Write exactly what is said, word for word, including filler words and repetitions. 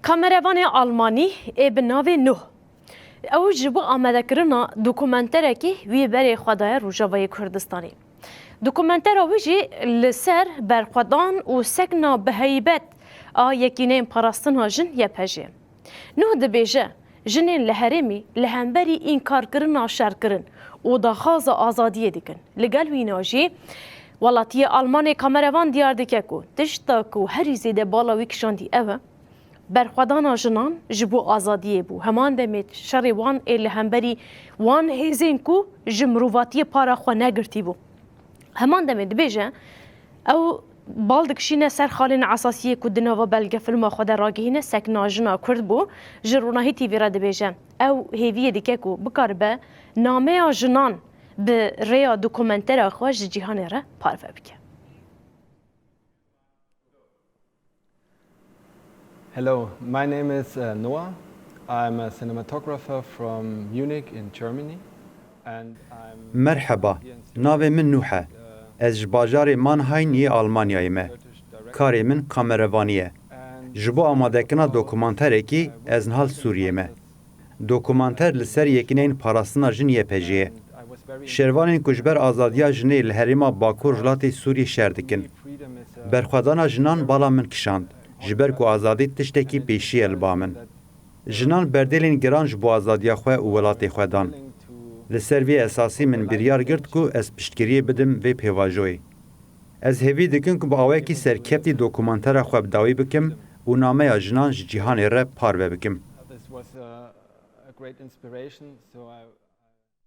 Kamerevanê Almanî ê bi navê Nuh. Ew ji bo amadekirina dokumenterekî wî berê xwe daye Rojavayê Kurdistanê. Dokumentera wî jî li ser berxwedan û sekna bi heybet a Yekîneyên Parastina Jin Y P J. Nuh dibêje, jinên li herêmî li hemberî înkarkirina şerkirin û daxwaza azadiyê dikin. Li gel wîna jî, welatiyê Almanê Kamerevan diyar dike ku tişta ku herî zêde bala wî kişandî ew e, berxwedana jinan ji bo azadiyê bû. Heman demê şerê wan ê li hemberî wan hêzên ku ji mirovatiyê para xwe negirtî bû. Heman demê dibêje, ew bal dikişîne ser xalên esasiyê ku di nava belgefilma xwe de ragihîne, sekna jina Kurd bû. Ji Ronahî T V re dibêje, ew hêviyê dike ku bikaribe nameya jinan bi rêya dokumentera xwe ji cîhanê re parve bike. Hello, my name is uh, Noah. I'm a cinematographer from Munich in Germany. And I'm Merheba, navê min Nûh e. Ez ji bajarê Mannheim yê Almanyayê me. Karê min kamerevanî ye. Ji bo amadekirina dokumanterekî ez niha li Sûriyê me. Dokumanter li ser Yekîneyên Parastina Jin Y P J ye. Şervanên ku ji ber azadiya jinê li herêma Bakur Rojhilatê Sûriyê şer dikin. Berxwedana jinan bala min kişand, ji ber ku azadî tiştekî pêşî ye li ba min. Jinan berdêlên giran ji bo azadiya xwe û welatê xwe dan. Li ser vê esasî min biryar girt ku ez piştgiriyê bidim vê pêvajoyê. Ez hêvî dikim ku bi awayekî serkeftî dokumentera xwe bi dawî bikim û nameya jinan ji cîhanê re parve bikim. This was a, a great inspiration, so I